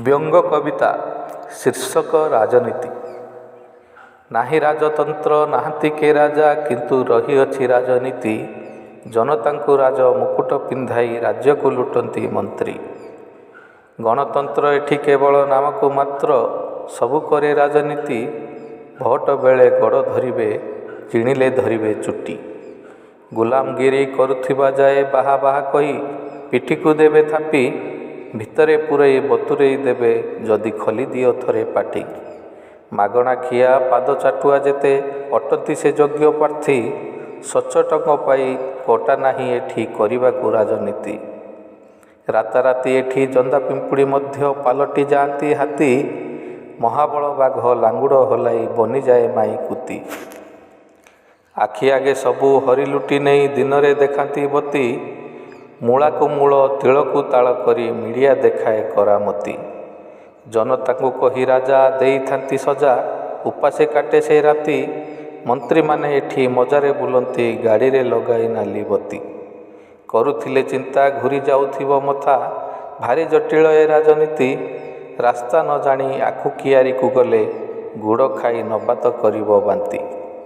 ବ୍ୟଙ୍ଗ କବିତା, ଶୀର୍ଷକ ରାଜନୀତି। ନାହିଁ ରାଜତନ୍ତ୍ର, ନାହାନ୍ତି କେ ରାଜା, କିନ୍ତୁ ରହିଅଛି ରାଜନୀତି। ଜନତାଙ୍କୁ ରାଜ ମୁକୁଟ ପିନ୍ଧାଇ ରାଜ୍ୟକୁ ଲୁଟନ୍ତି ମନ୍ତ୍ରୀ। ଗଣତନ୍ତ୍ର ଏଠି କେବଳ ନାମକୁ ମାତ୍ର, ସବୁ କରେ ରାଜନୀତି। ଭୋଟ ବେଳେ ଗୋଡ଼ ଧରିବେ, ଜିଣିଲେ ଧରିବେ ଚୁଟି। ଗୁଲାମଗିରି କରୁଥିବା ଯାଏ ବାହା ବାହା କହି ପିଠିକୁ ଦେବେ ଥାପି। ଭିତରେ ପୂରେଇ ବତୁରେଇ ଦେବେ ଯଦି ଖୋଲିଦିଅ ଥରେ ପାଟି। ମାଗଣା ଖିଆ ପାଦ ଚାଟୁଆ ଯେତେ ଅଟନ୍ତି ସେ ଯୋଗ୍ୟ ପ୍ରାର୍ଥୀ, ସଚ୍ଚୋଟଙ୍କ ପାଇଁ କୋଟା ନାହିଁ ଏଠି କରିବାକୁ ରାଜନୀତି। ରାତାରାତି ଏଠି ଜନ୍ଦା ପିମ୍ପୁଡ଼ି ମଧ୍ୟ ପାଲଟି ଯାଆନ୍ତି ହାତୀ। ମହାବଳ ବାଘ ଲାଙ୍ଗୁଡ଼ ହଲାଇ ବନିଯାଏ ମାଈ କୁତି। ଆଖି ଆଗେ ସବୁ ହରିଲୁଟି ନେଇ ଦିନରେ ଦେଖାନ୍ତି ବତୀ। ମୂଳାକୁ ମୂଳ ତିଳକୁ ତାଳ କରି ମିଡ଼ିଆ ଦେଖାଏ କରାମତି। ଜନତାଙ୍କୁ କହି ରାଜା ଦେଇଥାନ୍ତି ସଜା, ଉପାସେ କାଟେ ସେ ରାତି। ମନ୍ତ୍ରୀମାନେ ଏଠି ମଜାରେ ବୁଲନ୍ତି ଗାଡ଼ିରେ ଲଗାଇ ନାଲି ବତୀ। କରୁଥିଲେ ଚିନ୍ତା ଘୂରି ଯାଉଥିବ ମଥା, ଭାରି ଜଟିଳ ଏ ରାଜନୀତି। ରାସ୍ତା ନ ଜାଣି ଆଖୁ କିଆରିକୁ ଗଲେ ଗୁଡ଼ ଖାଇ ନବାତ କରିବ ବାନ୍ତି।